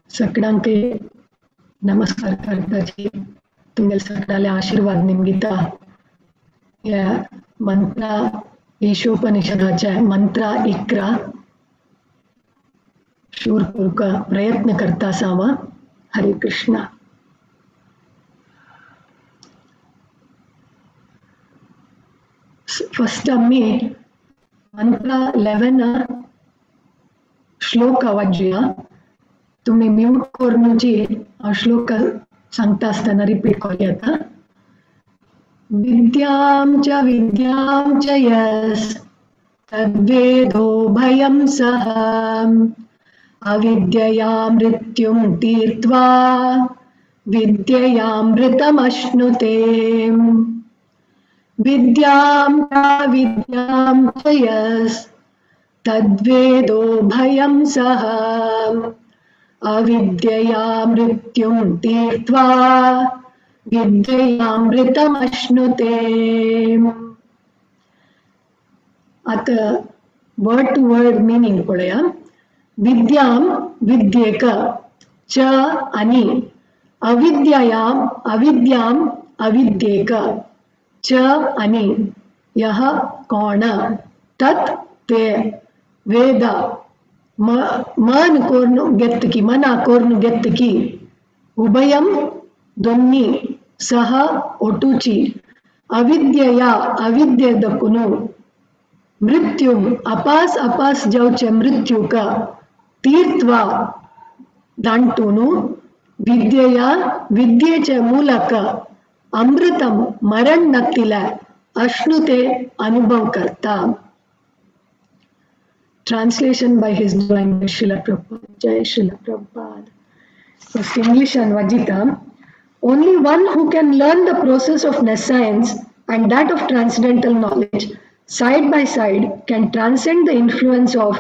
सगळ्यांक नमस्कार करताची तुमगेले सगळ्याले आशीर्वाद निमगिता. ह्या मंत्रा ईशोपनिषदाच्या मंत्रा 11 शूर करूका प्रयत्न करता सावा. हरे कृष्णा. फर्स्ट आम्ही मंत्रा 11 श्लोक वाचूया. तुम्ही म्यूट करूनची श्लोक सांगता असताना रिपीट करूया. आता विद्यां च विद्यां च यस् तद्वेदो भयं सः अविद्यया मृत्युं तीर्त्वा विद्ययामृतमश्नुते. विद्यां च विद्यां च यस् तद्वेदो भयं सः अविद्यया मृत्युं तीर्त्वा विद्ययामृतमश्नुते. आता वर्ड टू वर्ड मिनिंग पळोवया. विद्यां विद्येक च आणि अविद्ययाम अविद्याम अविद्येक च आणि यह कोण तत् ते वेद मन कोर्नु गेत्तकी मना कोर्नु गेत्तकी उभयम दोन्ही सह ओटूची अविद्यया अविद्येदकुनु मृत्युम अपास अपास जावचे मृत्युक तीर्त्वा दांटूनु विद्यया विद्येचे मूलक अमृतम मरण नक्तिला अश्नुते अनुभव करता. Translation by His Divine Grace Srila Prabhupada. Jai Srila Prabhupada. First English and Vajita. Only one who can learn the process of nescience and that of transcendental knowledge side by side can transcend the influence of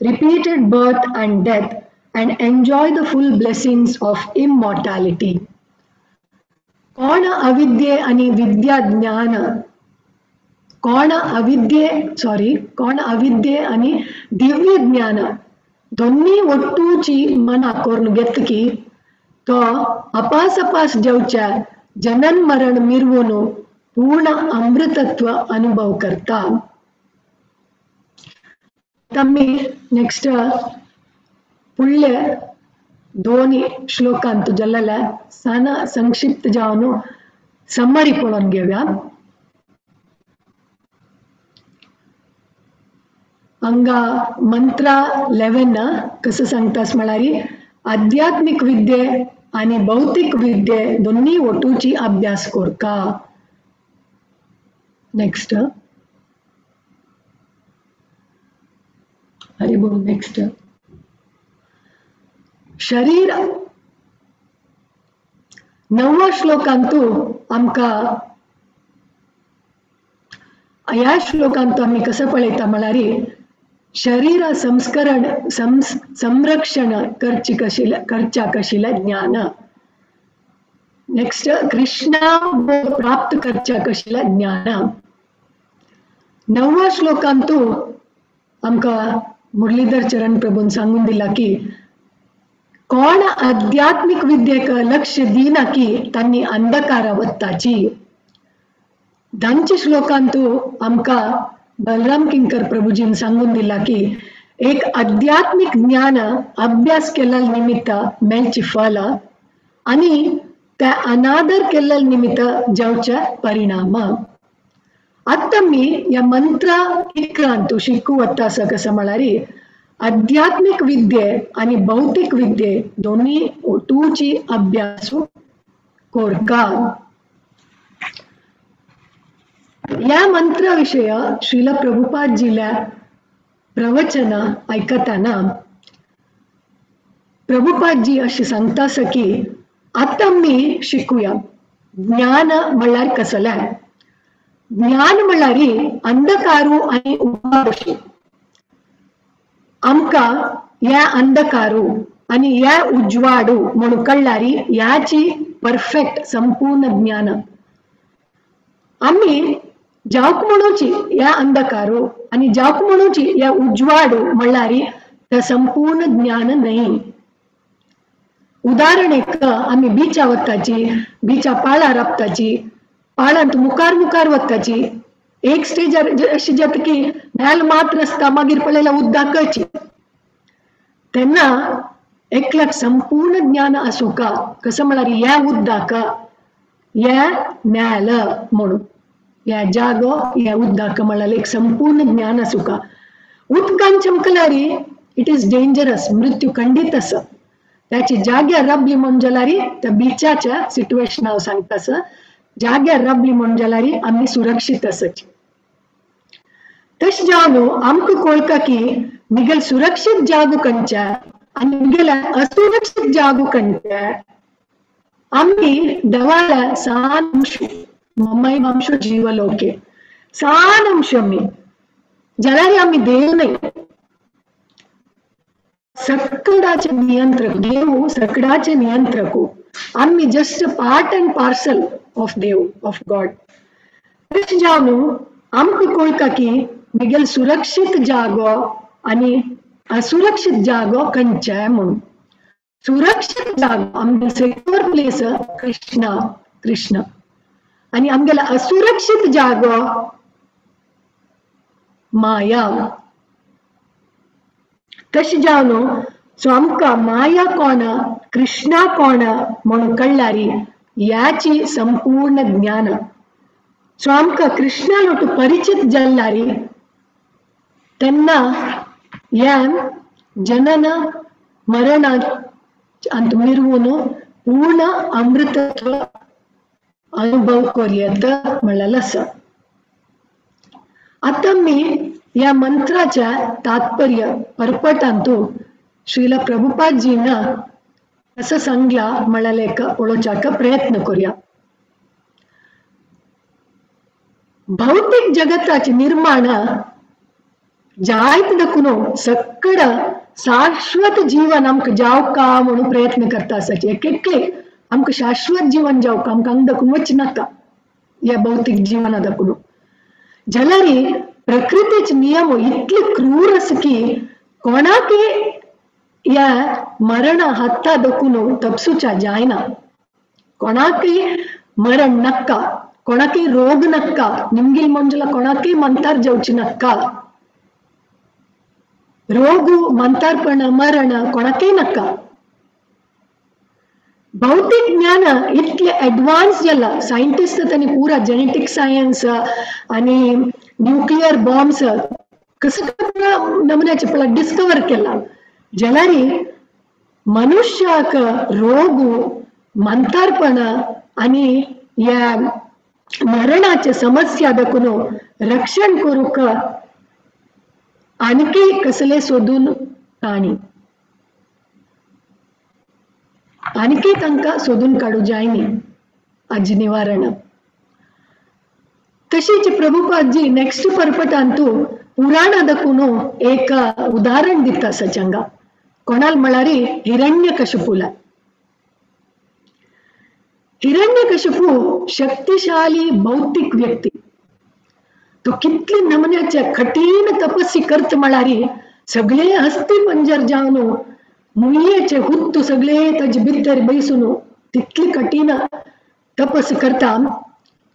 repeated birth and death and enjoy the full blessings of immortality. कोण अविद्ये आणि विद्या ज्ञान कोण अविद्ये sorry कोण अविद्ये आणि दिव्य ज्ञान दोन्ही ಒಟ್ಟೂಚಿ ಮನ कोरून घेतकी तो अपास अपास जेवच्या जनन मरण मिरवून पूर्ण अमृतत्व अनुभव करता. आमी नेक्स्ट फुडले दोन श्लोकांत जल्लले सान संक्षिप्त जावन समरी पळोवन घेवया. हांगा मंत्रा 11 कसं सांगतास म्हळ्यार आध्यात्मिक विद्ये आणि भौतिक विद्ये दोन्ही ओटूची अभ्यास कोरका. नेक्स्ट हरी बोल. नेक्स्ट शरीर नववा श्लोकांतू आमकां ह्या श्लोकांतू आमी कसं पळयता म्हळ्यार शरीर संस्करण संरक्षण करची कशिला करच्या कशिला ज्ञान. नेक्स्ट कृष्णा प्राप्त करच्या कशिला ज्ञान. नववा श्लोकांतू आमकां मुरलीधर चरण प्रभून सांगून दिला की कोण आध्यात्मिक विद्येक लक्ष दिना की तांणी अंधकारा वत्ताची. धांचे श्लोकांतू आमकां बलराम किंकर प्रभुजीन सांगून दिला की एक आध्यात्मिक ज्ञान अभ्यास केल्ल्या निमित्त मेळची फल आणि त्या अनादर केल्ल्या निमित्त जावचे परिणाम. आतां आमी ह्या मंत्रा 11 शिकू वता आसा कसं म्हळ्यार आध्यात्मिक विद्ये आणि भौतिक विद्ये दोन्ही ओटूची अभ्यास कोरका. या मंत्र विषय श्रील प्रभुपादजील्या प्रवचन ऐकताना प्रभुपादजी अशें सांगता आसा की आतां आमी शिकूया ज्ञान म्हळ्यार कसलें. ज्ञान म्हळ्यार अंधकारू आनी उजवाड. आमकां ह्या अंधकारू आनी ह्या उजवाडू म्हणून कळ्ळ्यार ह्याची परफेक्ट संपूर्ण ज्ञान. आमी जावक म्हणूची ह्या अंधकारू आनी जावक म्हणूची ह्या उजवाडू म्हणल्यार ते संपूर्ण ज्ञान न्हय. उदाहरण एक आमी बिचा वताची, बिचा पाळां राबताची, पाळांत मुखार मुखार वताची, एक स्टेजार अशी जाता की म्हेल मात्र आसता, मागीर पळयल्यार उदकाची. तेन्ना एकल्याक संपूर्ण ज्ञान आसूंका, कसं म्हळ्यार ह्या उदक ह्या म्याल म्हणून ह्या जागो ह्या उदक म्हळ्यार एक संपूर्ण ज्ञान आसूंका. उदकान चमकल्यार it is dangerous, मृत्यू खंडीत आसा. त्याची जाग्यार राबली म्हण जाल्यार त्या बिचाच्या सिट्युएशन हांव सांगता आसा, जाग्यार राबली म्हण जाल्यार आमी सुरक्षीत आसाची. तशें जावन आमकां कळटा की मिगेल सुरक्षीत जागो खंयच्या आनी मिगेल्या असुरक्षीत जागो खंयच्या. आमी देवाल्या सान अंश, ममय वंश जीवलोके सान अंश आमी, जाल्यार आमी देव न्हय. सकडाचे नियंत्रक देव, सकडाचे नियंत्रक आमी, just part and parcel of Dev, of God. तशें जावन आमकां कळटा की मिगेल सुरक्षीत जागो आनी असुरक्षीत जागो खंयच्या म्हणून. सुरक्षीत जागो आमगेल सेक्युअर प्लेस कृष्णा, कृष्ण, आनी आमगेला असुरक्षीत जागो माया. तशें जावन सो आमकां माया कोण कृष्णा कोण म्हणून कळ्ळ्यार ह्याची संपूर्ण ज्ञान. सो आमकां कृष्णा लोट परिचित जाल्यार तेन्ना ह्या जनन मरणांत मिरवून पूर्ण अमृतत्व अनुभव करूं येता म्हणलेलें आसा. आतां आमी ह्या मंत्राच्या तात्पर्य परपटांतू श्रील प्रभुपादजीन असं सांगला म्हळ्यार एक पळोवच्याक प्रयत्न करूया. भौतिक जगताचे निर्माण जायत दखून सकड शाश्वत जीवन आमकां जावका म्हणून प्रयत्न करता आसाचे. एक एकले आमकां शाश्वत जीवन जावका, आमकां हांगा दखून वच नाका ह्या भौतिक जीवना दखून. जाल्यार प्रकृतीचे नियम इतले क्रूर आसा की कोणाकय ह्या मरणा हाता दखून तपसुच्या जायना. कोणाकय मरण नाका, कोणाकय रोग नाका, निमगील मंजला कोणाकय मंतार जावची नाका, रोग मंतारपण मरण कोणाकय नाका. भौतिक ज्ञान इतले ऍडव्हान्स जाला, सायंटिस्ट तांणी पुरा जेनेटिक सायन्स आनी न्यूक्लियर बॉम्ब्स कसं नमुन्याचे पळय डिस्कवर केला. जाल्यार मनुष्याक रोग मंतारपण आनी ह्या मरणाचे समस्या दाखून रक्षण करूंक आणखी कसले सोदून काणी आणखी तांकां सोदून काडूं जायनी हाजी निवारण. तशीच प्रभुपादजी नेक्स्ट परपटांतू पुराणा दाखून एक उदाहरण दिता आसा हांगा. कोणाल म्हळ्यार हिरण्यकशिपूला. हिरण्यकशिपू शक्तिशाली भौतिक व्यक्ती, तो कितले नमुन्याचे कठीण तपस्वी करत म्हळ्यार सगळे हस्ती पंजर जावन मुयेचे हुत्तू सगळे ताजे भितर बैसून तितली कठीण तपस करता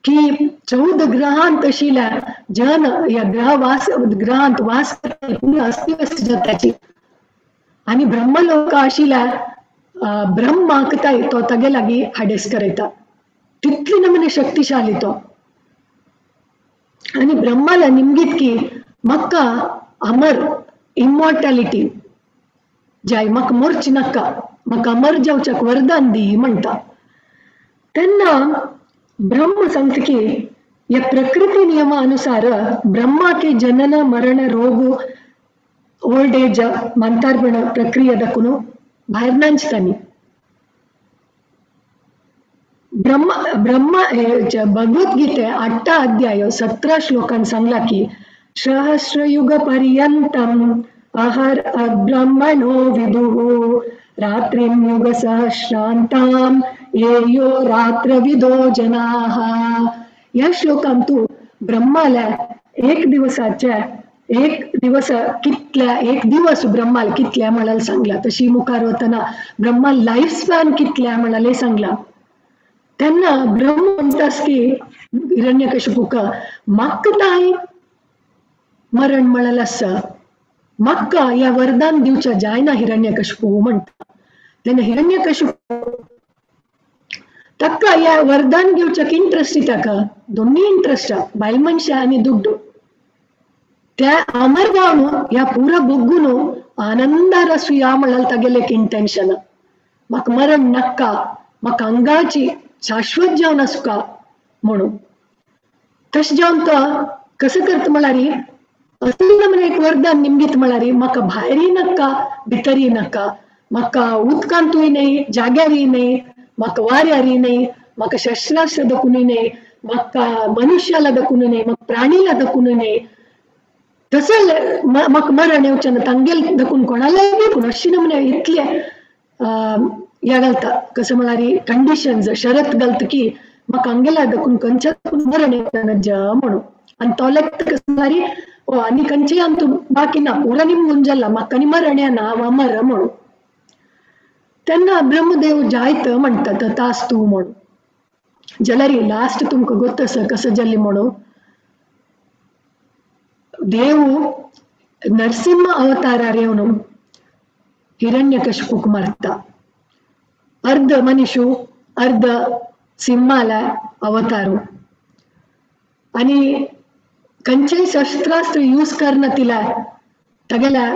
की 14 ग्रहांत आशिल्ल्या जन ह्या ग्रहवास ग्रहांत वास करता पुरा अस्तिव्यस्त जाताची. आनी ब्रह्मलोक आशिल्ल्या ब्रह्माक तो तागे लागीं हाडेस करयता, तितली नमुने शक्तिशाली तो. आनी ब्रह्माला निमगीत की म्हाका अमर इमॉर्टॅलिटी जाय, म्हाका मोरची नाका, म्हाका अमर जावच्याक वरदान दी म्हणटा. तेन्ना ब्रह्म सांगता की ह्या प्रकृती नियमा अनुसार ब्रह्मा के जनन मरण रोग ओल्ड एज म्हातारपण प्रक्रिया दाखून भायर नाचतानी. ब्रह्म ब्रह्म भगवद्गीते 8 अध्याय 17 श्लोकान सांगला की सहस्रयुग पर्यंतम अहर अब्रह्मणो विदुः रात्रिं युग सहस्रांताम येयो रात्रविदो जनाः. ह्या श्लोकांतू ब्रह्माला एक दिवसाच्या एक दिवस कितल्या एक दिवस ब्रह्माल कितल्या म्हणाल सांगला, तशी मुखार वतना ब्रह्मा लायफ स्पॅन कितल्या म्हणाले सांगला. तेन्ना ब्रह्म म्हणटास की हिरण्यकशिपूक म्हाका ताय मरण म्हणाल आसा, म्हाका ह्या वरदान दिवच्या जायना हिरण्यकशिपू म्हणटा. तेन्ना हिरण्यकशिपू ताका ह्या वरदान घेवच्याक इंट्रस्ट ताका, दोन्ही इंट्रस्ट बायल मनशा आनी दुड्डू. त्या अमर जावन ह्या पुरा बग्गून आनंदार आसुया म्हळ्यार तागेलें एक इंटेन्शन, म्हाका मरण नाका, म्हाका अंगाची शाश्वत जावन आसुका म्हणून. तशें जावन तो कसं करता म्हळ्यार असलें म्हळ्यार एक वरदान निमगीत म्हळ्यार म्हाका भायरय नाका भितरय नाका, म्हाका उदकांतूय न्हय जाग्यारय न्हय, म्हाका वाऱ्यारय न्हय, म्हाका शस्त्रास्त्र दखूनय न्हय, म्हाका मनुष्याला दखूनय न्हय, म्हाका प्राणीला दखूनय न्हय, तसं म्हाका मरण येवचें ना तांगेल दखून कोणालाय देखून अशी नमुने इतले ह्या घालता कसं म्हळ्यार कंडिशन्स शरत घालता की म्हाका हांगेला दखून खंयच्या मरण येवचें ना म्हणून. आनी तो लेगता कसं म्हळ्यार ओ आनी खंयचेय आमतूं बाकी ना पुरा निमगून जाला म्हाका आनी मरण येना हांव अमर म्हणून. तेन्ना ब्रह्मदेव जायत म्हणटा तथास्तु म्हणून. जाल्यार लास्ट तुमकां गोत आसा कसं जालें म्हणून, देव नरसिंह अवतारार येवन हिरण्यकशिपूक मारता. अर्ध मनीषू अर्ध सिंहाला अवतारू आनी खंयचेय शस्त्रास्त्र यूज करना तिला तागेल्या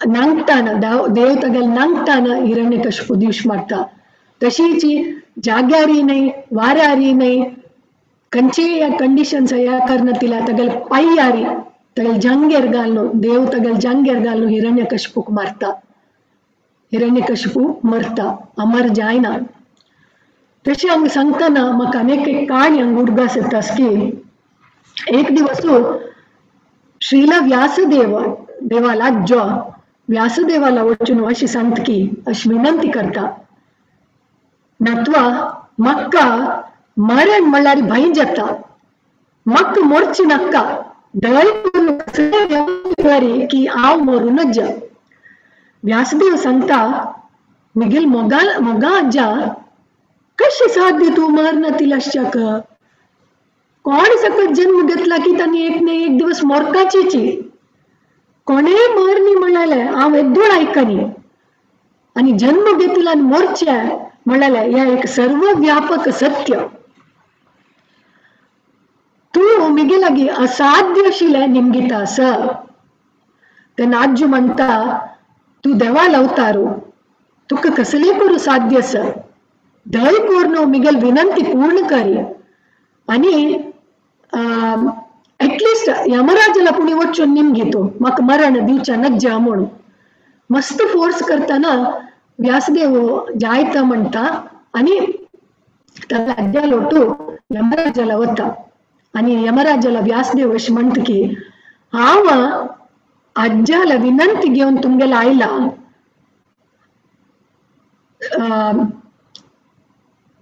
नांगटान देव तागेल्या नांगटान हिरण्यकशिपू दिवश मारता. तशीच जाग्यारय न्हय वाऱ्यारय न्हय खंयचेय ह्या कंडिशन्स ह्या करना तिला तागेल्या पांयारी तागेल्या जांगेर घालून देव तागेल्या जांगेर घालून हिरण्यकशिपूक मारता. हिरण्यकशिपू मरता, अमर जायना. तशें हांगा सांगतना म्हाका आनीक एक काणी हांगा उडगास येता की एक दिवस श्रीला व्यासदेव देवाला आज्जो व्यासदेवाला वचून अशी सांगता की अशी विनंती करता, नातवा म्हाका मरण म्हणल्यार भंय जाता, म्हाका मोरचें नाका, दय करून की हांव मरूं नज. व्यासदेव सांगता म्हगेल मोगा मोगा आज्जा कशें साध्य तूं मरना तिलाश्चाक, कोण सकत जन्म घेतला की तांणी एक न्ही एक दिवस मोरकाचीची, कोणेय मरनी म्हळ्यार हांव येद्दोळ आयकनी आनी जन्म घेतला आनी मोरचें म्हळ्यार हें एक सर्वव्यापक सत्य, तूं म्हगे लागीं असाध्य आशिल्लें निमगिता आसा. तेन्ना आज्जू म्हणटा तूं देवा अवतारू, तुका कसलें करूं साध्य आसा, दय करून म्हगेली विनंती पूर्ण करी आनी एटलिस्ट यमराजाला पुणी वचून निमगीतो म्हाका मरण दिवच्या नज्जा म्हणून. मस्त फोर्स करतना व्यासदेव जायत म्हणटा आनी ताका आज्जा लोटू यमराजाला वता आनी यमराजाला व्यासदेव अशें म्हणटा की हांव आज्जाला विनंती घेवन तुमगेलो आयला,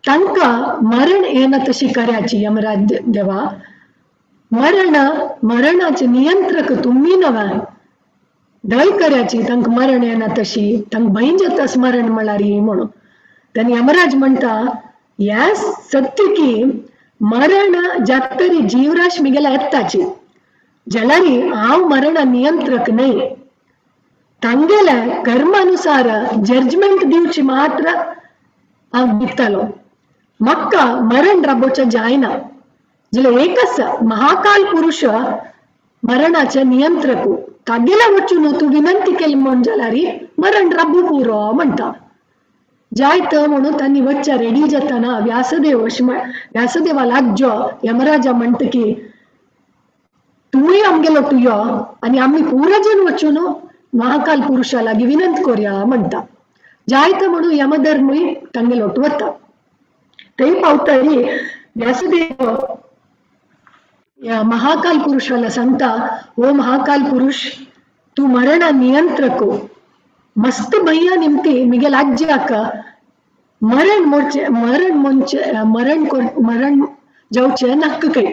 तांकां मरण येना तशी कराची यमराज देवा, मरण मरणाचे नियंत्रक तुमी नव्या, दय कराची तांकां मरण येना तशी, तांकां भंय जाता स्मरण म्हळ्यार म्हणून. तेन्ना यमराज म्हणटा ह्या सत्य की मरण जातरी जीवराश म्हगेल्या येताची, जाल्यार हांव मरणा नियंत्रक न्हय, तांगेल्या कर्मानुसार जजमेंट दिवची मात्र हांव दितालो, म्हाका मरण राबोवचें जायना. जाल्यार एक आसा महाकाल पुरुश मरणाचे नियंत्रक, तागेल्या वचून तूं विनंती केली म्हूण जाल्यार मरण राबू पुरो म्हणटा. जायत म्हणून तांणी वच्च्या रेडी जाताना व्यासदेव अशें व्यासदेवाला आज्जो यमराजा म्हणटा की तूंय आमगेलो तूं यो आनी आमी पुरा जण वचून महाकाल पुरुशा लागीं विनंती करया म्हणटा. जायत म्हणून यमधर्मूय तांगेलो वता. थंय पावतरी व्यासदेव महाकाल पुरुषाला सांगता, हो महाकाल पुरुष तूं मरणा नियंत्रक, मस्त भंया निमती म्हगेल्या आज्याक मरण मोरचें मरण मोनचें मरण मरण जावचें नाका खंय,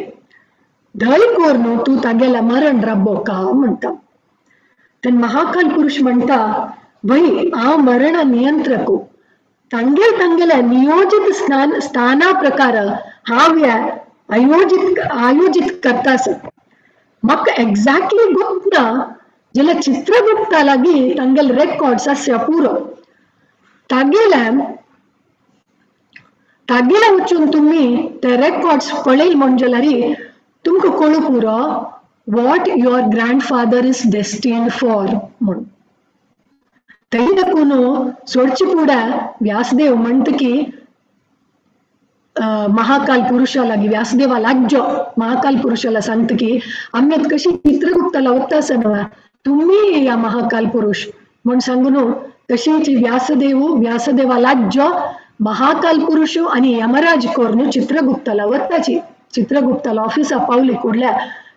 धय कोरनो तूं तागेल्या मरण राबोका म्हणटा. तेन्ना महाकाल पुरुष म्हणटा वय हांव मरण नियंत्रकू तांगेल तांगेल्या नियोजित स्थाना प्रकार हांव ह्या आयोजित करता आसा. म्हाका एक्झॅक्टली गुप्त ना जाल्यार चित्रगुप्ता लागीं तांगेले रेकॉर्ड्स आसया पुरो तागेल्या तागेल्या वचून तुमी ते रेकॉर्ड्स पळयल म्हण जाल्यार तुमकां कळू पुरो what your grandfather is destined for म्हणून. थंय दाखोवन सोडचे फुडें व्यासदेव म्हणटा की महाकाल पुरुषा लागीं व्यासदेवा लागजो महाकाल पुरुषाला सांगता की आमी आतां कशी चित्रगुप्ताला वता आसा न्हय तुमी या महाकाल पुरुष म्हूण सांगून तशीच व्यासदेव व्यासदेवा लागजो महाकाल पुरुष आनी यमराज करून चित्रगुप्ताला वताची. चित्रगुप्ताला ऑफिसा पावली कुडल्या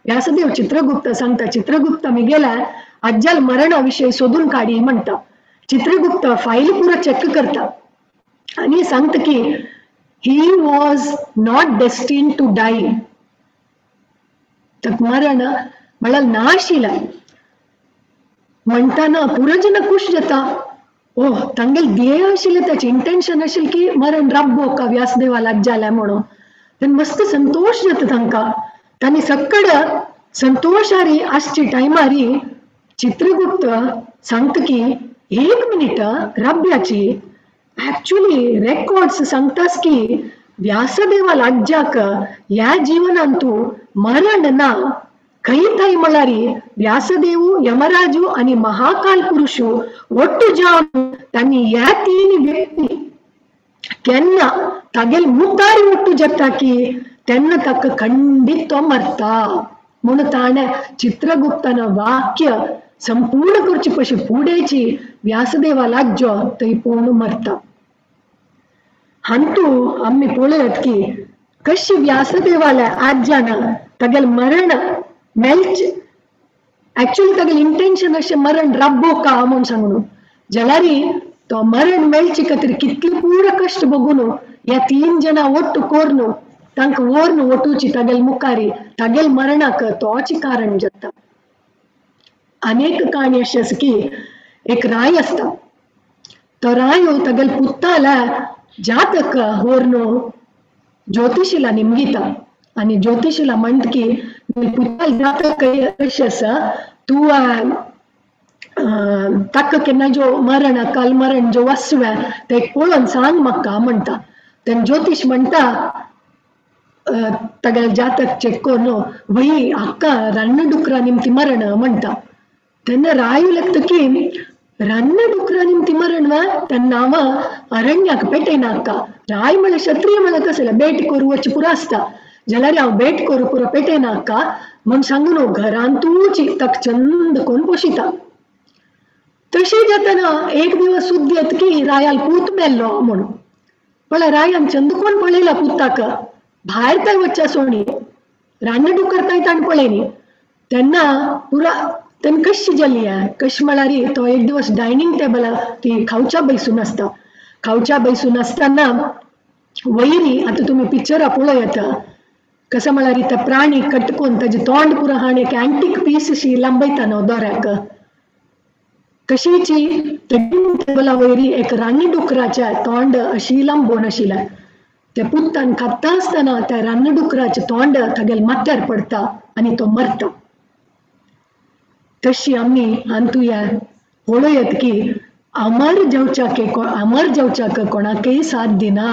व्यासदेव चित्रगुप्त सांगता चित्रगुप्त मी गेल्या आज्याल मरणा विशय सोदून काडी म्हणटा. चित्रगुप्त फायल पुरो चेक करता आनी सांगता की he was not destined to die. ताका मरण म्हळ्यार ना आशिल्लें म्हणटाना पुरो जेन्ना खूश जाता ओह तांगेले ध्येय आशिल्लें ताचें इंटेन्शन आशिल्लें की मरण राबो का व्यासदेवा लागजालें म्हणून. तेन्ना मस्त संतोश जाता तांकां. तांणी सक्कड संतोशारी आसचे टायमारी चित्रगुप्त सांगता की एक मिनिट राब्याची ऍक्च्युली रेकॉर्ड्स सांगतास की व्यासदेवा लागजाक ह्या जीवनांतू मरण ना खंय थंय म्हळ्यार व्यासदेव यमराजू आनी महाकाल पुरुषू ಒಟ್ಟು जावन तांणी ह्या तीन व्यक्ती केन्ना तागेल मुखार ಒಟ್ಟು जाता की तेन्ना ताका खंडीत तो मरता म्हणून ताणें चित्रगुप्तान वाक्य संपूर्ण करचे पशी फुडेंची व्यासदेवा लागजो थंय पळोवन मरता. हांतू आमी पळयत की कशी व्यासदेवाल्या आज्यान तागेलें मरण मेळचें ऍक्च्युली तागेलें इंटेन्शन अशें मरण राबो का म्हूण सांगून जाल्यार तो मरण मेळचे खातीर कितले पुरो कश्ट भोगून ह्या तीन जाणां ಒಟ್ಟು कोरून तांकां व्हरून वटूची तागेले मुखारी तागेले मरणाक तोच कारण जाता. अनेक काणी अशी आसा की एक राय आसता तो राय तागेले पुताल्या जातक व्हरून ज्योतिशीला निमगिता आनी ज्योतिशीला म्हणटा की पुताल जातक कशें आसा तूं ताका केन्ना जो मरण अकाल मरण जो वसवें तें पळोवन सांग म्हाका म्हणटा. तेन्ना ज्योतिश म्हणटा तागेले जातक चॅक करून वही हाका रानडुकरा निमती मरण म्हणटा. तेन्ना राय लागता की रानडुकरा निमती मरण वा तेन्ना हांव अरण्याक पेटयना हाका राय म्हळ्यार क्षत्रिय म्हळ्यार कसलें बेट करूं वचचें पुरो आसता जाल्यार हांव बेट करूं पुरो पेटयना हाका म्हूण सांगून घरांतूच ताका चंद करून पोशिता. तशें जातना एक दिवस सुद्द येता की रायाल पूत मेल्लो म्हणून. पळय रायान चंद कोण पळयला पुताक भायर थंय वचच्या सोणी रानडुकर थंय ताणें पळयली तेन्ना पुरा तेन्ना कशी जाली कशी म्हळ्यार तो एक दिवस डायनींग टेबलार ती खावच्या बैसून आसता खावच्या बैसून आसतना वयरी आतां तुमी पिक्चरां पळयत कसं म्हळ्यार त्या प्राणी कटकून ताजें तोंड पुरो हाण एक अँटीक पीस अशी लांबयता न्हू दोऱ्याक तशीची टेबला वयरी एक रानडुकराच्या तोंड अशी लांबोवन आशिल्लें. त्या पुतान खाता आसतना त्या रानडुकराचें तोंड तागेल्या माथ्यार पडटा आनी तो मरता. तशी आमी हातूंत पळयत की अमर जावच्याक अमर जावच्याक कोणाकय साथ दिना.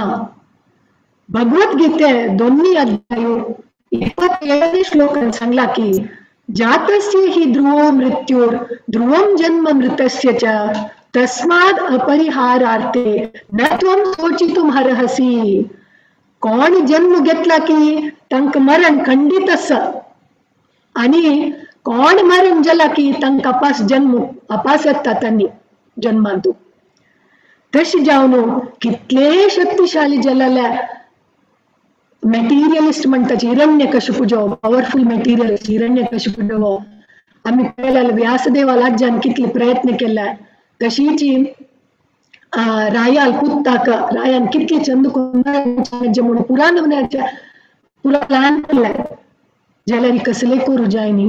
भगवत गीते दोन्ही अध्याय 27 श्लोकान सांगला की जातस्य हि ध्रुवो मृत्युर ध्रुवं जन्म मृतस्य च तस्माद् अपरिहारार्थे न त्वं शोचितुम अर्हसि. कोण जन्म घेतला की तांकां मरण खंडीत आसा आनी कोण मरण जाला की तांकां अपास जन्म अपास येता तांणी जन्मांतू. तशें जावन कितले शक्तिशाली जाल्यार मटेरियलिस्ट म्हणटाचे हिरण्यकशिपू जो पावरफुल मटेरियलिस्ट हिरण्यकशिपू जो आमी पळयल्यार व्यासदेवा लागच्यान कितले प्रयत्न केले तशीच रायाल पुताक रायान कितले चंद म्हणून पुराण पुरा प्लॅन केले जाल्यार कसले करूं जायनी,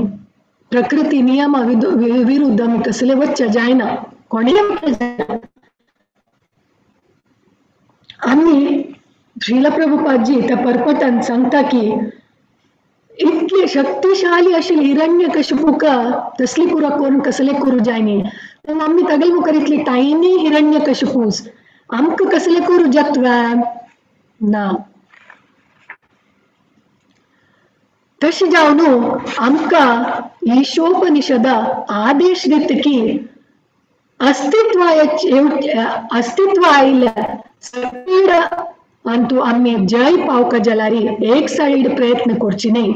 प्रकृती नियमा विरुद्ध आमी कसले वच्चे जायना, कोणें जायना. आमी श्रील प्रभुपादजी त्या परपटान सांगता की इतली शक्तिशाली आशिल्ली हिरण्यकशिपूक तसली पुरो करून कसले करूं जायनी, तेन्ना आमी तागेले मुखार इतली टायनी हिरण्यकशिपूस आमकां कसले करूं जातवे ना. तशें जावन आमकां ईशोपनिषदा आदेश दिता की अस्तित्व अस्तित्व आयिल्ल्या सगळ्या अंतू आमी जय पावका जाल्यार एक सायड प्रयत्न करची न्हय,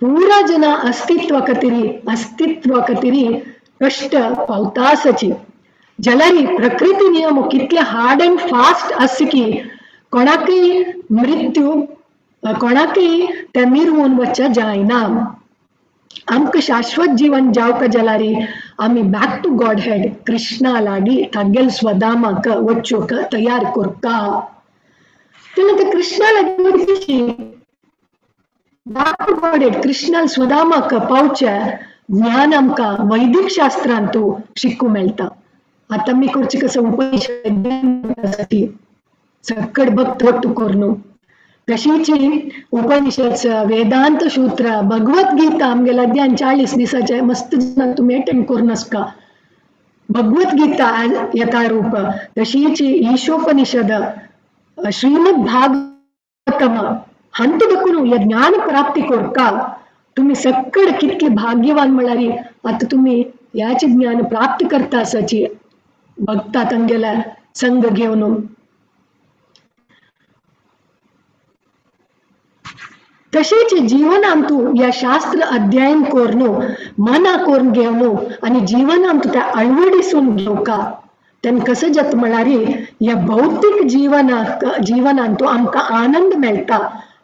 पुरा जना अस्तित्व खातीर कश्ट पावता आसाची. जाल्यार प्रकृती नियम कितले हार्ड अँड फास्ट आसा की कोणाकय मृत्यू कोणाकय ते मिरवून वच्चे जायना. आमकां शाश्वत जीवन जावका जाल्यार आमी बॅक टू गॉड हेड कृष्णा लागीं तागेल स्वधामाक वच्चूक तयार करता. तेन्ना ते कृष्णा लागीं बॅक टू गॉड हेड कृष्णा स्वधामाक पावचे ज्ञान आमकां वैदिक शास्त्रांतू शिकूं मेळटा. आतां आमी करचे कसो उपनिषद सकड भक्त वट्टू करून तशीच उपनिषद वेदांत सूत्र भगवत गीता आमगेल्या अध्यान 40 दिसाचे मस्त जाण तुमी अटेंड करून आसका. भगवत गीता यथारूप तशीच ईशोपनिषद श्रीमद भागवतम हांतू देखून ह्या ज्ञान प्राप्ती करका तुमी सकड कितले भाग्यवान म्हळ्यार आतां तुमी ह्याच ज्ञान प्राप्त करता आसाची भक्ता तांगेल्या संग घेवन. तशेंच जीवनांतू ह्या शास्त्र अध्ययन करून मना करून घेवन आनी जीवनांतू त्या अळवडिसून घेवका तेन्ना कसं जाता म्हळ्यार ह्या भौतीक जीवनांतू आमकां आनंद मेळटा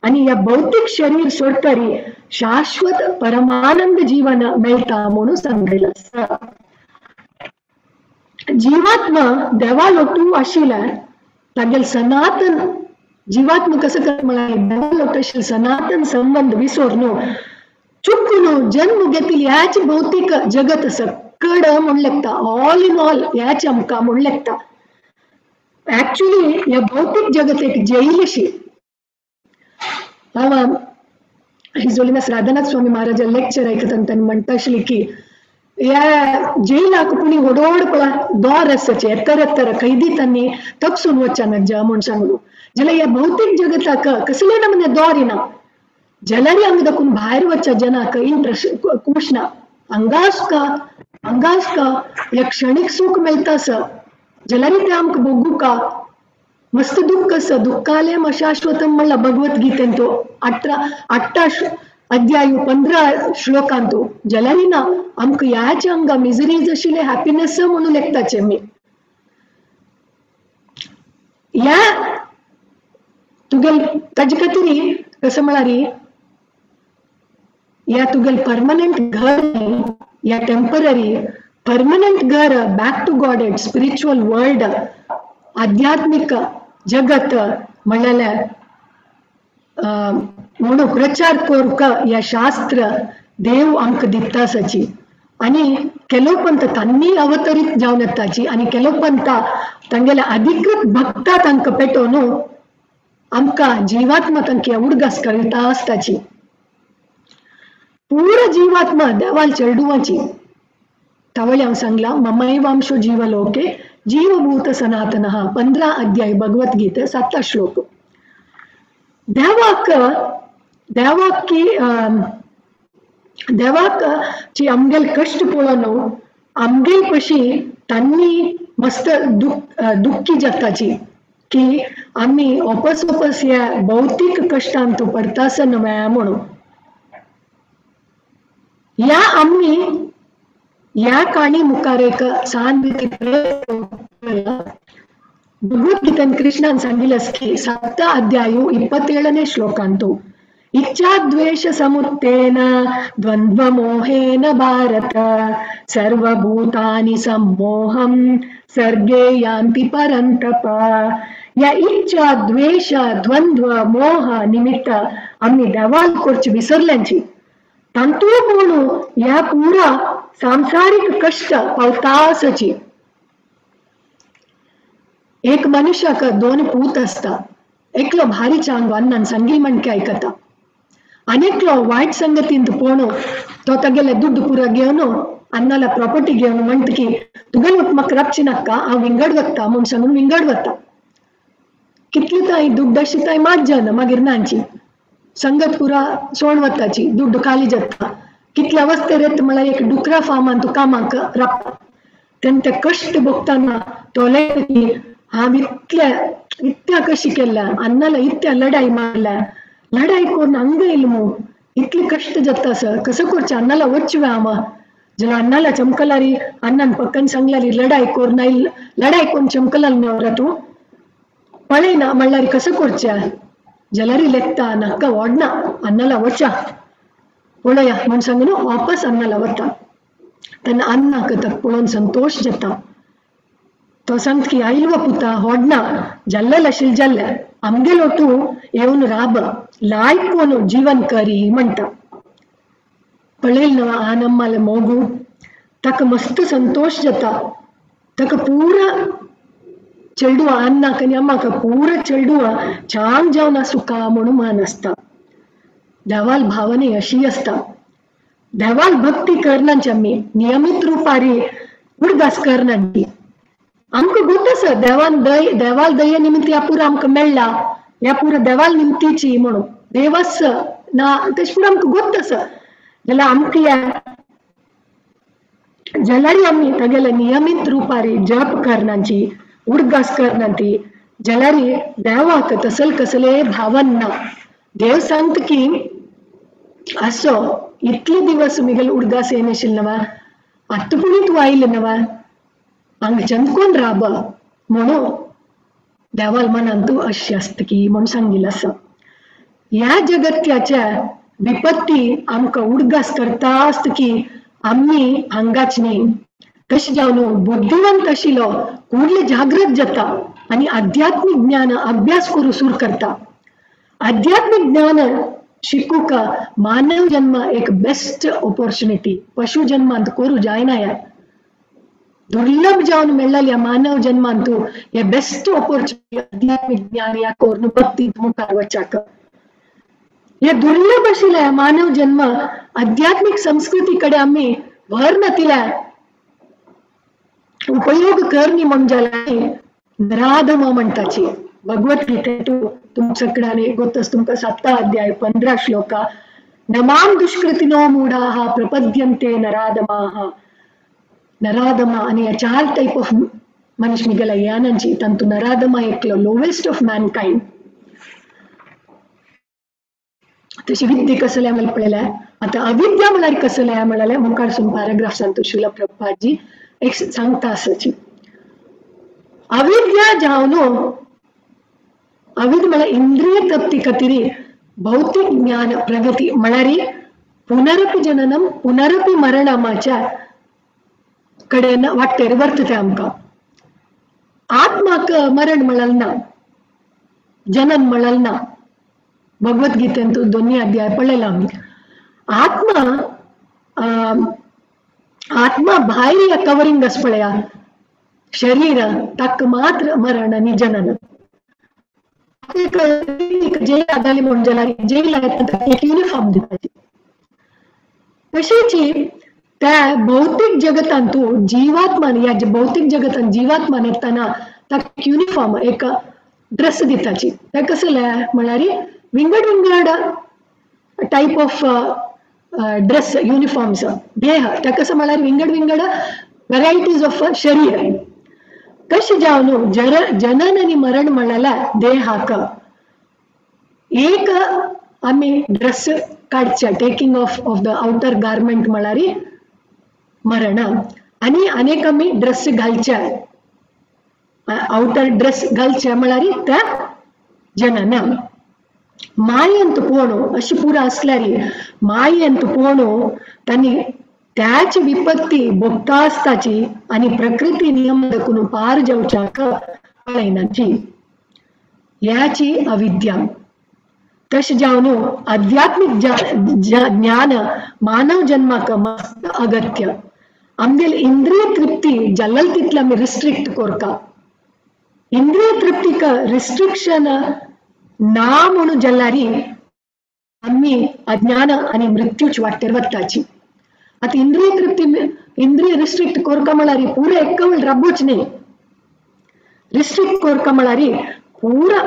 आनी ह्या भौतीक शरीर सोडटरी शाश्वत परमानंद जीवन मेळटा म्हणून सांगिल्लें आसा. जीवात्मा देवा लोटू आशिल्ल्यान तागेले सनातन जीवात्मा कसं कर म्हळ्यार देवा लोटू आशिल्ले सनातन संबंद विसरून चुकून जन्म घेतिल्ले ह्याच भौतीक जगत सकड म्हूण लेखता, ऑल इन ऑल ह्याच आमकां म्हूण लेखता. एक्चुअली ह्या भौतीक जगत एक जैल अशी. हांव his holiness Radhanath स्वामी महाराजा लेक्चर आयकतना तांणी म्हणटा आशिल्ली की ह्या जेलाक पुणी व्हड पळय दोर आसाचे एतर एतर कैदी तांणी तपसून वच्चा ज्या म्हूण सांगलो. जाल्यार ह्या भौतीक जगताक कसले नमुने दोर येना जाल्यार हांगा दाखून भायर वच्च्या जनाक इंट्रस्ट खूश ना, हांगा आसका हांगा आसका ह्या क्षणीक सूख मेळटा आसा जाल्यार तें आमकां भोगूका मस्त दुःख आसा. दुःखालयम अशाश्वतम म्हणला भगवत गीतेन तो 18 अध्याय 15 श्लोकांतू. जाल्यार ना आमकां ह्याच हांगा मिजरीज आशिल्ले हॅपीनेस म्हणून लेखताचे आमी. ह्या तुगेल ताजे खातीर कसं म्हळ्यार ह्या तुगेल परमनंट घर ह्या टेम्पररी परमनंट घर back to God at spiritual world आध्यात्मिक जगत म्हणलेल्या म्हणून प्रचार करूंक ह्या शास्त्र देव आमकां दिता आसाची. आनी केलो पंथ तांणी अवतरीत जावन येताची आनी केलो पंथ तांगेल्या अधिकृत भक्ता तांकां पेटोवन आमकां जीवात्मा तांकां उडगास करिता आसताची. पुरा जीवात्मा देवाल चेडुवाची तवळे हांव सांगला ममैवांशो जीवलोके जीवभूत सनातनः 15 अध्याय भगवत गीते 7 श्लोक. देवाक देवाक देवाक ची आमगेल कश्ट पळोवन आमगेल पशी तांणी मस्त दुःखी जाताची की आमी वापस वापस ह्या भौतीक कश्टांत परतासन मेळ्ळा म्हणून. ह्या आमी ह्या काणी मुखार एक सान भगवत गीतेन कृष्णान सांगिल्लें की 7 अध्याय 27 श्लोकांतु इच्छा द्वेष समुत्थेन द्वंद्व मोहेन भारत सर्वभूतानि सम्मोहं सर्गे यान्ति परन्तप. या इच्छा द्वेष द्वंद्व मोह निमित्त आमी देवाक करची विसरल्यांची तांतू पूण ह्या पुरा सांसारीक कश्ट पावता आसाची. एक मनुष्याक दोन पूत आसता. एकलो भारी चांग अन्नान संगी म्हणके आयकता आनी एकलो वायट संगतींत पोणू तो तागेले दुड्ड पुरा घेवन अन्नाला प्रॉपर्टी घेवन म्हणटा की तुगेले म्हाका राबची नाका, हांव विंगड वता म्हूण सांगून विंगड वता. कितली ताई दुड्ड अशी ताई मात जायना मागीर नांची संगत पुरा सोण वताची, दुड्ड खाली जाता. कितल्या अवस्थेर येता म्हळ्यार एक डुकरा फार्मान तूं कामाक राबता तेन्ना ते कश्ट भोगतना तो की हांव इतल्या इतल्या कशी केल्या अन्नाला इतल्या लढाई मारल्या, लढाई करून हांगा येयलो मू, इतले कश्ट जाता सर कसो करचें अन्नाला वचवे हांव. जाल्यार अन्नाला चमकलारी अन्नान पक्कन सांगल्यारी लढाई करून आयल, लढाई करून चमकलाल नवरा तूं पळयना म्हणल्यार कसो करचें. जाल्यार लेखता नाका वोडना अन्नाला वचा पळया म्हूण सांगून वापस अन्नाला वता. तेन्ना अन्नाक ताका पळोवन संतोश जाता. तो सांगता की आयलो पुता होडना जाल्लें आशिल्लें जाल्लें आमगेलो तूं येवन राब लायक कोन जीवन करी म्हणटा. पळयल न्हय आनम्माले मोगू ताका मस्त संतोश जाता. ताका पुरा चेडवा अन्नाक आनी अम्माक पुरा चेडवा छान जावन आसुका म्हणून मान आसता. देवाल भावने अशी आसता. देवाल भक्ती करनाची आमी नियमीत रुपारी उडगास करनाची. आमकां गोत आसा देवान दय देवाल दये निमित्त ह्या पुरा आमकां मेळ्ळा, ह्या पुरा देवाल निमतीची म्हणून देवस ना तशें पुरा आमकां गोत आसा. जाल्यार आमकां ह्या जाल्यार आमी तागेले नियमीत रुपारी जप करनाची उडगास करनाती जाल्यार देवाक तसल कसले भावन ना. देव सांगता की असो इतले दिवस मिगेल उडगास येनाशिल्ले नवा आतां पुणी तूं आयले नवा हांगा चंदकोन राब म्हणून देवाल मनान तूं अशें आसता की म्हूण सांगिल्लें आसा. ह्या जगत्याच्या विपत्ती आमकां उडगास करता आसता की आमी हांगाच न्ही. तशें जावन बुद्धिवंत आशिल्लो कुडले जागृत जाता आनी आध्यात्मीक ज्ञान अभ्यास करूं सुरू करता. आध्यात्मीक ज्ञान शिकूंक मानव जन्म एक बेस्ट ऑपॉर्च्युनिटी. पशु जन्मांत करूं जायना ह्या दुर्लभ जावन मेळ्ळेल्या मानव जन्मांत हे बेस्ट ऑपॉर्च्युनिटी आध्यात्मीक ज्ञान ह्या करून भक्तींत मुखार वचाक. हे दुर्लभ आशिल्ल्या मानव जन्म आध्यात्मीक संस्कृती कडेन आमी भर नातिल्या उपयोग करनी म्हण जाल्यार नराधम म्हणटाची. भगवद्गीतेतू तुमच्या कडेन गोतस तुमकां 7 अध्याय 15 श्लोका नमाम दुष्कृतिनो मूढाः प्रपद्यन्ते नराधमाः. नराधमा आनी ह्या 4 टायप ऑफ मनीस निगेला यानांची तांतू नराधमा एकलो लोवेस्ट ऑफ मॅनकायंड. तशी विद्या कसल्या म्हळ्यार पळयल्या आतां अविद्या म्हळ्यार कसल्या म्हळ्यार मुखार पॅराग्राफ सांगता श्रील प्रभुपादजी एक सांगता आसाची. अविद्या जावन अविद्या म्हळ्यार इंद्रिय तृप्ती खातीर भौतिक ज्ञान प्रगती म्हळ्यार पुनरपी जननम पुनरपी मरणामाच्या कडेन वाटेर व्हरता तें आमकां. आत्माक मरण म्हळ्यार ना, जनन म्हळ्यार ना. भगवद्गीतेंत दोन्ही अध्याय पळयला आमी. आत्मा आत्मा भायर ह्या कवरिंग आसा पळया शरीर ताका मात्र मरण आनी जनन. जेल आदाली म्हूण जाल्यार जेल एक युनिफॉर्म दिताची. तशीच त्या भौतिक जगतांतू जीवात्मान ह्या भौतिक जगतान जीवात्मान येतना ताका युनिफॉर्म एक ड्रेस दिताची. तें कसलें म्हळ्यार विंगड विंगड टायप ऑफ ड्रेस युनिफॉर्म्स देह ते कसं म्हळ्यार विंगड विंगड व्हरायटीज ऑफ शरीर. तशें जावन जनन आनी मरण म्हळ्यार देहाक एक आमी ड्रेस काडचे taking off of the outer garment म्हळ्यार मरण आनी अनेक आमी ड्रेस घालचे आवटर ड्रेस घालचे म्हळ्यार त्या जनन. मायेंत पोणू अशी पुरा आसल्यार मायेंत पोणू तांणी त्याच विपत्ती भोगता आसताची आनी प्रकृती नियम दाखोवन पार जावच्याक कळयनाची. ह्याची अविद्या. तशें जावन आध्यात्मीक ज्ञान मानव जन्माक मस्त अगत्य. आमगेली इंद्रिय तृप्ती जाल्ल तितले आमी रिस्ट्रिक्ट करता. इंद्रिय तृप्तीक रिस्ट्रिक्शन ना म्हणून जाल्यार आमी अज्ञान आनी मृत्यूच वाटेर वताची. आतां इंद्रिय तृप्ती इंद्रिय रिस्ट्रिक्ट करता म्हळ्यार पुरा एक्कवळ राबूच न्ही. रिस्ट्रिक्ट करता म्हळ्यार पुरा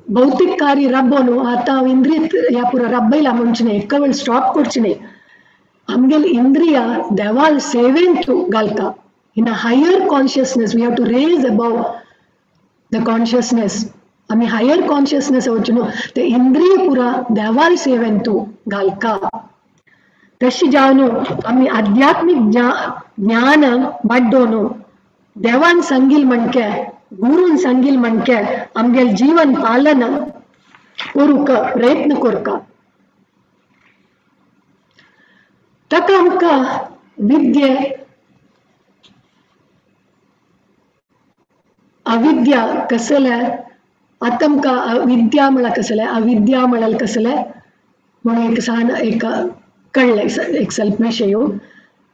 भौतिक कार्य रब्बोनु आतां हांव इंद्रिय ह्या पुरा रब्बयला म्हणचें न्ही, एक्कवळ स्टॉप करचें न्ही. आमगेली इंद्रिया देवाल सेवेंत घालता. In a higher consciousness we have to raise above the consciousness. आमी हायर कॉन्शियसनेस वचून न्हू ते इंद्रिय पुरा देवाल सेवेंत घालता. तशें जावन आमी आध्यात्मीक ज्ञान वाडोवन देवान सांगील म्हणके गुरून सांगील म्हणके आमगेल जीवन पालन करूंक प्रयत्न करता. ताका आमकां विद्ये अविद्या कसले आतां आमकां अविद्या म्हळ्यार कसलें अविद्या म्हळ्यार कसलें म्हणून एक सान एक कळ्ळें एक स्वल्प विशय.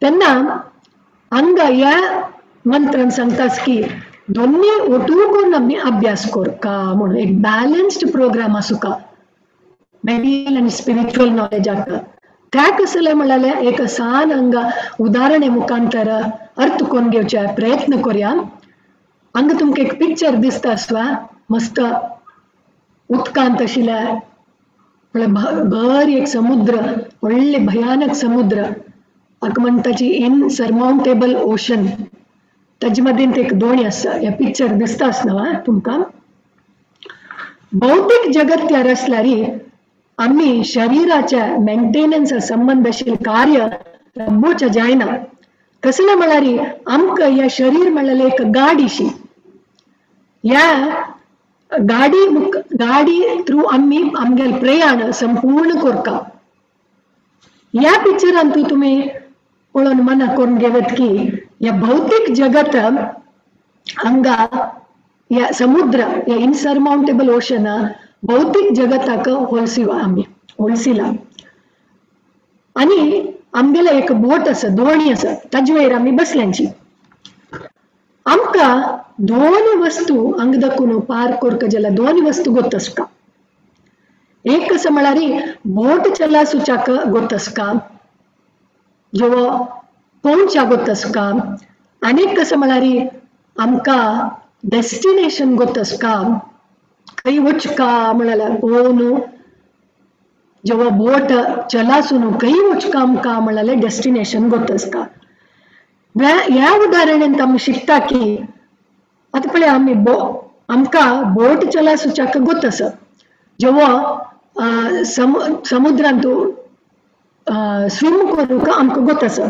तेन्ना हांगा ह्या मंत्रान सांगतास की दोन्ही ओटू करून आमी अभ्यास करता म्हणून एक बॅलन्स्ड प्रोग्राम आसूका मेडियल आनी स्पिरिच्युअल नॉलेजाक. त्या कसलें म्हळ्यार एक सान हांगा उदाहरणे मुखांतर अर्थ करून घेवचे प्रयत्न करया. हांगा तुमकां एक पिक्चर दिसता आसवा मस्त उदकांत आशिल्ल्या म्हळ्यार बरी एक समुद्र, व्हडले भयानक समुद्र हाका म्हणटाची इनसर्माउंटेबल ओशन. ताजे मदीं एक दोणी आसा. हे पिक्चर दिसता आसना तुमकां. भौतीक जगत तयार आसल्यार आमी शरिराच्या मेंटेनन्सा संबंद आशिल्लें कार्य रब्बोच्या जायना. कसलें म्हळ्यार आमकां ह्या शरीर म्हळ्यार एक गाडीशी. ह्या गाडी गाडी थ्रू आमी आमगेले प्रयाण संपूर्ण करता. ह्या पिक्चरांत तुमी पळोवन मना करून घेवत की ह्या भौतीक जगत हांगा ह्या समुद्र ह्या इनसर्माउंटेबल ओशन भौतीक जगताक होलसिवा आमी होलसिला. आनी आमगेले एक बोट आसा, दोणी आसा, ताजे वयर आमी बसल्यांची. आमकां दोन वस्तू हांगा दाखोवन पार करता जाल्यार दोन वस्तू गोत आसता. एक कसं म्हळ्यार बोट चलासुच्याक गोत आसता, जेवो पोवच्या गोत आसता. आनी एक कसं म्हळ्यार आमकां डेस्टिनेशन गोत आसता, खंय वचका म्हळ्यार पोवन जेव्हा बोट चलासून खंय वचका आमकां म्हळ्यार डेस्टिनेशन गोत आसता. ह्या उदाहरणांत आमी शिकता की आतां पळय आमी आमकां बोट चलासुच्याक गोत आसा. जेव्हा समुद्रांत स्विम करूंक आमकां गोत आसा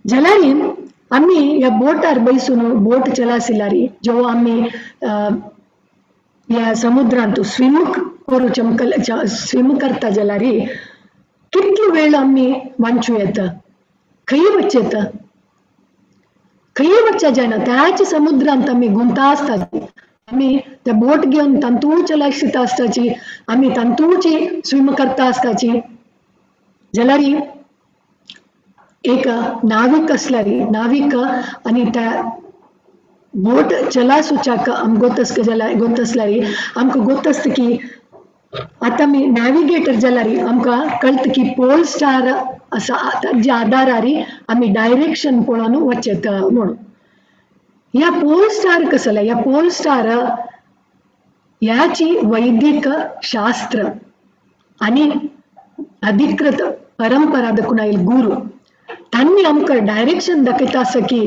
जाल्यार आमी ह्या बोटार बैसून बोट चलासिल्यार जेव्हा आमी ह्या समुद्रांत स्विम करूं आमकां स्विम करता जाल्यार कितलो वेळ आमी वांचूं येता, खंय वचूं येता, खंय वचच्या जायना. त्याच समुद्रांत आमी गुंता आसताची, आमी ते बोट घेवन तांतूच चलायता आसताची, आमी तांतूच स्विम करता आसताची. जाल्यार एक नावीक आसल्यार नावीक आनी त्या बोट चलासुच्याक आमकां गोत आसता जाल्यार गोत आसल्यार आमकां गोत आसता की आतां आमी नॅविगेटर जाल्यार आमकां कळटा की पोल स्टार आसा ताज्या आदारार आमी डायरेक्शन पळोवन वचता म्हणून. ह्या पोल स्टार कसले ह्या पोल स्टार ह्याची वैदिक शास्त्र आनी अधिकृत परंपरा दाखोवन आयिल्ले गुरू तांणी आमकां डायरेक्शन दाखयता आसा की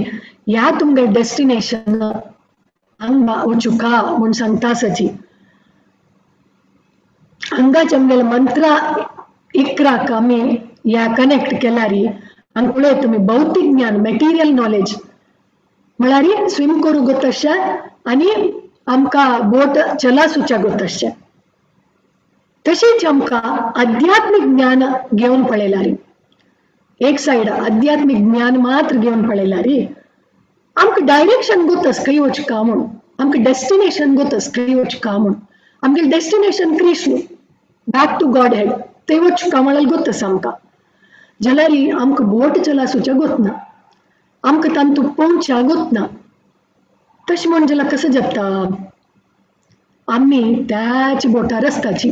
ह्या तुमगे डेस्टिनेशन हांगा वचुका म्हूण सांगता आसाची. हांगाच आमगेले मंत्रा इकराक आमी ह्या कनेक्ट केल्यार हांगा पळय तुमी भौतीक ज्ञान मटेरियल नॉलेज म्हळ्यार स्विम करूंक गोत आसचें आनी आमकां बोट चलासुच्या गोत आसचें. तशेंच आमकां आध्यात्मीक ज्ञान घेवन पळयल्यार एक सायड आध्यात्मीक ज्ञान मात्र घेवन पळयल्यार आमकां डायरेक्शन गोत आसा खंय वचका म्हूण, आमकां डेस्टिनेशन गोत आसा खंय वचका म्हूण. आमगेलें डेस्टिनेशन कृष्ण, बॅक टू गॉड हेड थंय वचूंक म्हळ्यार गोत आसा आमकां. जाल्यार आमकां बोट चलासूच्या गोत ना, आमकां तांतू पोवच्या गोत ना. तशें म्हण जाल्यार कसो जाता? आमी त्याच बोटार आसताची,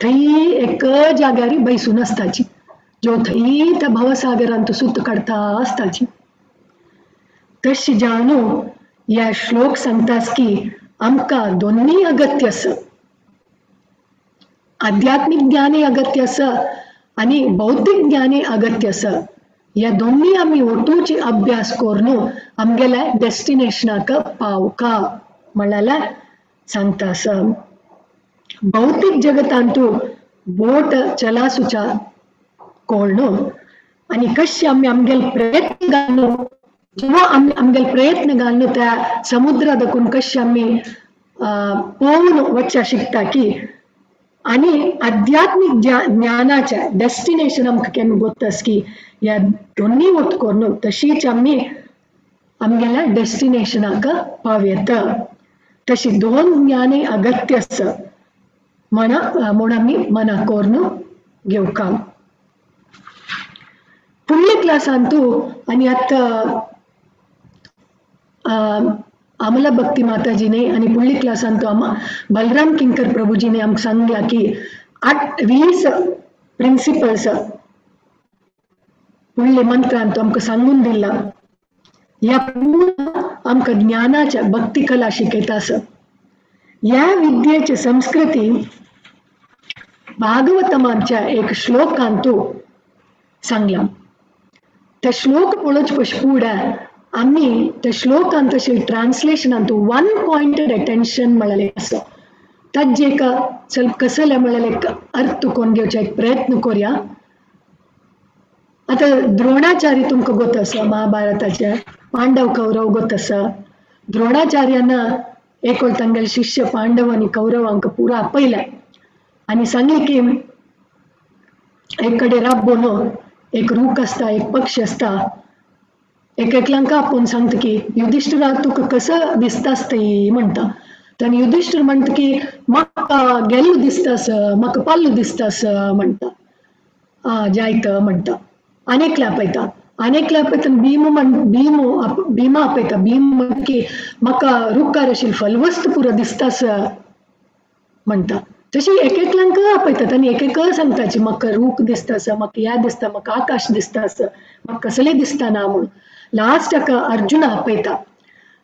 थंय एक जाग्यार बैसून आसताची, जो थंय त्या भवसागरांत सूत काडता आसताची. तशें जाणू ह्या श्लोक सांगतास की आमकां दोनूय अगत्य आसा, आध्यात्मीक ज्ञानय अगत्य आसा आनी भौतीक ज्ञानय अगत्य आसा. ह्या दोनूय आमी ओटूची अभ्यास करून आमगेल्या डेस्टिनेशनाक पावका म्हणल्यार सांगता आसा. भौतीक जगतांतू बोट चलासूच्या कोळणू आनी कशें आमी आमगेले प्रयत्न घालून, जेव्हा आमी आमगेले प्रयत्न घालून त्या समुद्रा दाखून कशें आमी पोवन वचच्या शिकता की आनी आध्यात्मीक ज्ञानाच्या डेस्टिनेशन आमकां केन्ना गोत्तास की ह्या दोनूय वट करून तशीच आमी आमगेल्या डेस्टिनेशनाक पावयता. तशी दोन ज्ञानय अगत्य आसा म्हण आमी मना करून घेवका. फुडल्या क्लासांतू आनी आतां अमला भक्ती माताजीने आनी फुडल्या क्लासांतू बलराम किंकर प्रभुजीने आमकां सांगला की 20 प्रिंसिपल्स फुडले मंत्रांतू आमकां सांगून दिला. ह्या पूर्ण आमकां ज्ञानाच्या भक्ती कला शिकयता आसा. ह्या विद्येची संस्कृती भागवतमाच्या एक श्लोकांतू सांगला. त्या श्लोक पळोवचे पशी फुडें आमी त्या श्लोकांत तशें ट्रान्सलेशनांतू वन पॉयंटेड अटेन्शन म्हळ्यार आसा. ताजें एक चल कसलें म्हळ्यार एक अर्थ कोण घेवचो एक प्रयत्न करुया. आतां द्रोणाचार्य तुमकां गोत आसा, महाभारताचे पांडव कौरव गोत आसा. द्रोणाचार्यान एक तांगेले शिष्य पांडव आनी कौरवांक पुरा आपयले आनी सांगलें की एक कडेन राबोवन एक रूख आसता, एक पक्षी आसता, एक एकल्यांका आपोवन सांगता की युधिष्ठिरा तुका कसो दिसता आसता म्हणटा. आनी युधिष्ठिर म्हणटा की म्हाका गेल्लो दिसता आसा, म्हाका पाल्लो दिसता आसा म्हणटा. आं जायत म्हणटा. आनी एकले आपयता, आनी एकले आपयता भीम म्हण भीम भीमा आपयता. भीम म्हणटा की म्हाका रुखार आशिल्ली फलवस्त पुरो दिसता आसा म्हणटा. तशी एक एकल्यांक आपयतात आनी एक एक सांगताची म्हाका रूख दिसता आसा, म्हाका ह्या दिसता, म्हाका आकाश दिसता आसा, म्हाका कसलें दिसता ना म्हणून. लास्टाक अर्जुन आपयता.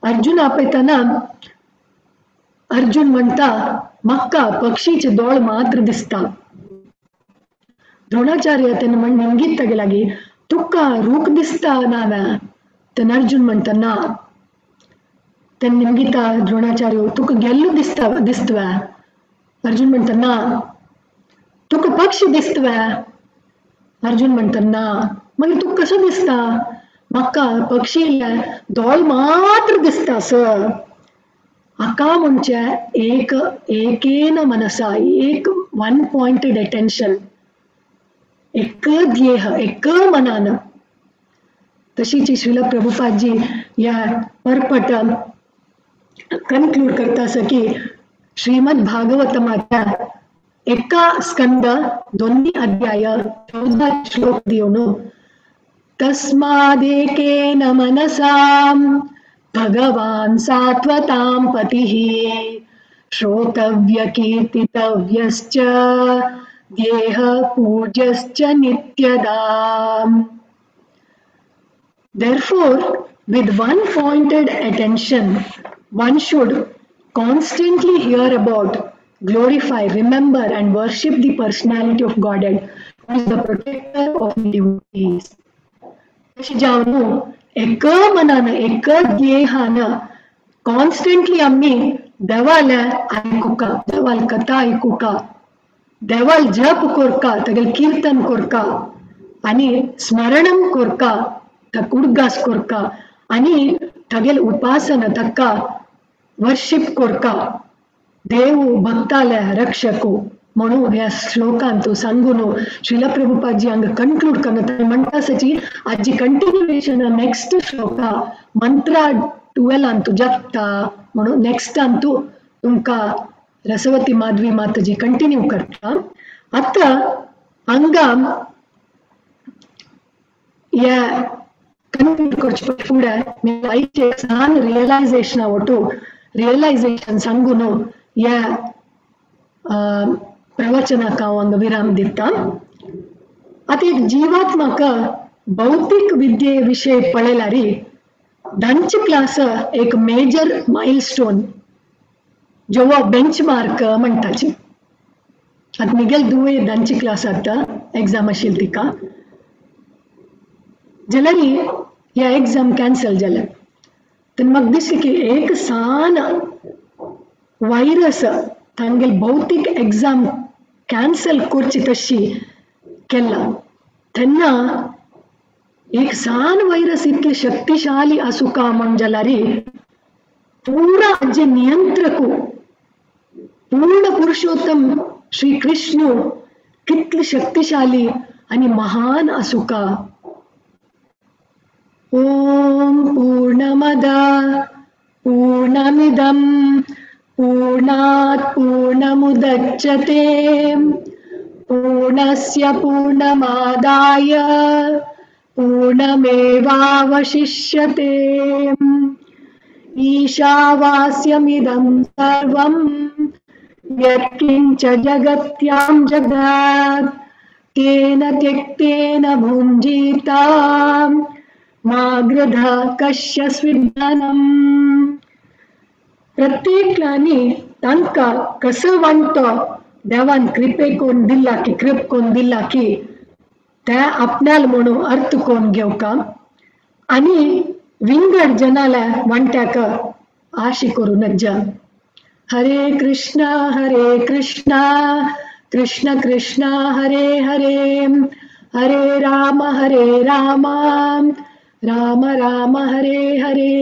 अर्जुन आपयतना अर्जुन म्हणटा म्हाका पक्षीचे दोळ मात्र दिसता. द्रोणाचार्य तेन्ना म्हण निमगीत तागे लागीं तुका रूख दिसता ना व्या? तेन्ना अर्जुन म्हणटा ना. तेन्ना निमगिता द्रोणाचार्य तुका गेल्लो दिसता दिसता व्या? अर्जुन म्हणटा ना. तुका पक्षी दिसता व्या? अर्जुन म्हणटा ना. मागीर तुका कसो दिसता? म्हाका पक्षी दोळ मात्र दिसता सर. हाका म्हणचे एक एकेन मनसा, एक वन पॉयंटेड अटेन्शन, एक ध्येय, एक मनान. तशीच श्रील प्रभुपादजी ह्या परपट कन्क्लूड करता आसा की श्रीमद भागवतमाच्या एका स्कंद 2 अध्याय 14 श्लोक दिवन तस्मादेकेन मनसां भगवान् सात्वतां पतिः श्रोतव्य कीर्तितव्यश्च देह पूज्यश्च नित्यदाम्. Therefore, with one pointed attention, one should constantly hear about, glorify, remember and worship the personality of Godhead, who is the protector of the devotees. तशें जावन एक मनान, एक ध्येयान कॉन्स्टंटली आमी देवाले आयकुका, देवाल कथा आयकुका, देवाल जप कोरका, तागेले कीर्तन कोरका आनी स्मरणम कोरका, ताका उडगास कोरका आनी तागेले उपासना, ताका वर्शिप कोरका. देव भक्ताले रक्षकू म्हणून ह्या श्लोकांत सांगून श्रील प्रभुपादजी हांगा कन्क्लूड करता. म्हणटा आसाची आजी कंटिन्युएशन नेक्स्ट श्लोका मंत्रा 12 जाता म्हणून नेक्स्ट अंतू तुमकां रसवती माधवी माताजी कंटिन्यू करता. आतां हांगा ह्या कन्क्लूड करचे फुडें आयचें सान रियलायझेशना वटू रियलायझेशन सांगून ह्या प्रवचनाक हांव हांगा विराम दिता. आतां एक जिवात्माक भौतीक विद्ये विशय पळयल्यार धांची क्लास एक मेजर मायलस्टोन जेव्हा बेंचमार्क म्हणटाची. आतां मिगेल दुवे धांची क्लास आतां एग्जाम आशिल्ली तिका जाल्यार ह्या एग्जाम कॅन्सल जालें. तेन्ना म्हाका दिसलें की एक सान वायरस तांगेल भौतीक एग्जाम कॅन्सल करची तशी केला तेन्ना एक सान वायरस इतले शक्तिशाली आसूं का म्हण जाल्यार पूरा जे नियंत्रकू पूर्ण पुरुषोत्तम श्री कृष्ण कितले शक्तिशाली आनी महान आसूं का. ओम पूर्णमद पूर्णमिदं पूर्णात् पूर्णमुदच्यते पूर्णस्य पूर्णमादाय पूर्णमेवावशिष्यते. ईशावास्यमिदं सर्वं यत्किञ्च जगत्यां जगत् तेन त्यक्तेन भुञ्जीता मा गृधः कस्य स्विद्धनम्. प्रत्येकल्यानी तांकां कसो वांटो देवान कृपे कोण दिला की कृप कोण दिला की ते आपणाल म्हणून अर्थ कोण घेवका आनी विंगड जनाल्या वांट्याक आशी करूं नज्जा. हरे कृष्णा कृष्ण कृष्ण हरे हरे हरे राम राम राम हरे हरे.